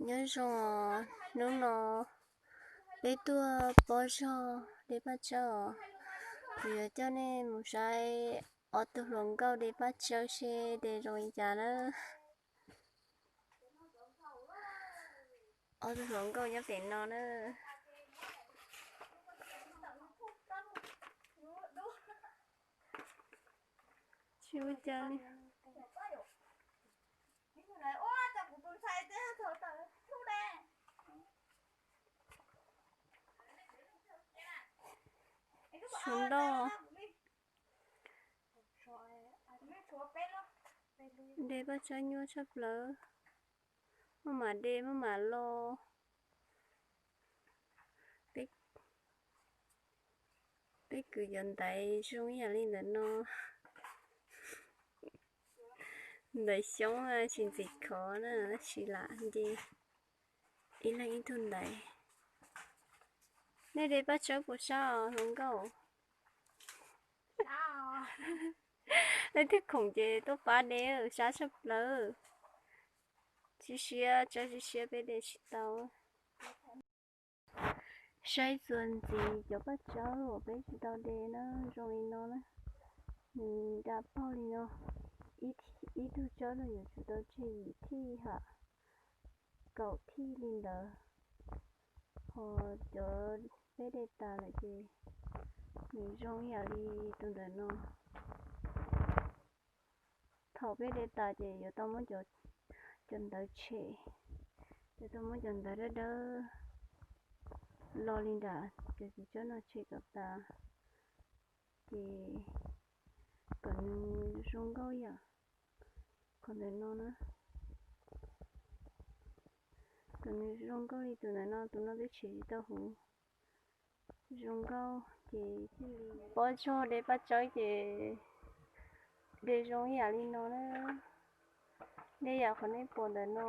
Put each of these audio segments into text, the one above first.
Nyob zoo, hnub no peb tuaj pob zog de paj tsawb os. Kuv yuav coj nej mus saib ob tug hluas nkauj de paj tsawb seb de zoo li cas na. Ob tug hluas nkauj nyob pem no na. Tsis ua cas li. Suav ntau. De paj tsawb nyuaj tshaj plaws. Muaj mas de muaj mas los. Peb kwv cov ntaiv zoo ib yam li ntawm no. Ntawm xyoob tsis ntxim khov na, tab sis lam nce ib leeg ib tug ntaiv. Nej de paj tsawb puas sab os hluas nkauj? Leej twg khoom ces tuaj pab de, sab tshaj plaws. Tsis siab, tsawb tsis siab peb de tsis tau. Saib txuas ntxiv cov paj tsawb uas peb tsis tau de na, zoo li no na. Nws da paug li no, ib tug tsawb no yuav tsum tau tseg yim thij ham kaum thij li ntawd. Ho cov peb de tas lawm ces nws zoo ib yam li tus ntawm no. Thaum peb de tas ces yuav tau muab cov ntawv tshem, yuav tau muab cov ntawv dawb dawb lo li nram cov txiv tsawb no tshem kom tas, ces kom nws zoo nkauj yam qhov ntawm no na. Kom nws zoo nkauj li tus ntawm no, tus no twb tshem tsis tau huv. Zoo nkauj ces thiaj li pob zog de paj tsawb ces de zoo ib yam li no na. De yam qhov nej pom ntawm no.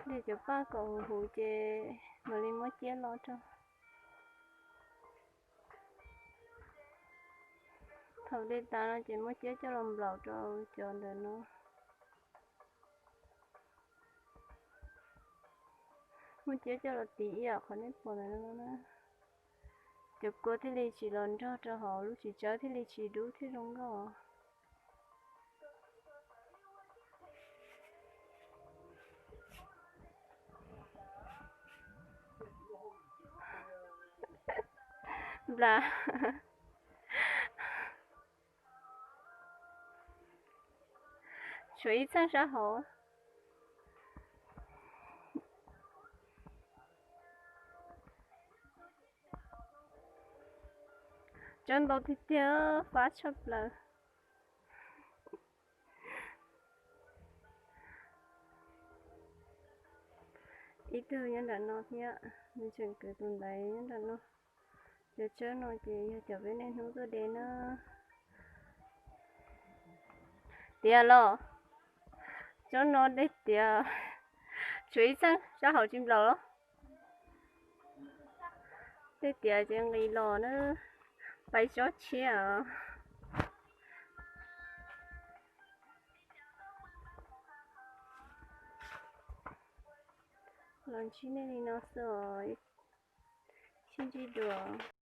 De cov paj kom huv huv ces mam li muab ciab los rau. Thaum de tas no ces muab ciab coj los nplaum rau cov ntawm no. Muab ciab coj los tiv ib yam qhov nej pom ntawm no na. Cov kua thiaj li tsis los nrog rau hauv, lub txiv tsawb thiaj li tsis dub thiab zoo nkauj. Nplas. Tshuav ib txheej sab hauv. Tsawb ntau tiag tiag, fab tshaj plaws. Ib tug nyob nram no thiab, nws tseem kwv tus ntaiv nyob nram no. Cov tsawb no ces yog cov peb niaj hnub tuaj de na. Tiav los, tsob no dej tiav, tshuav ib txheej sab hauv tsis nplaum los. Dej tiav ces nqis los na, pais tsob tshiab os. Los ntsib nej li no xwb os, sib ntsib dua.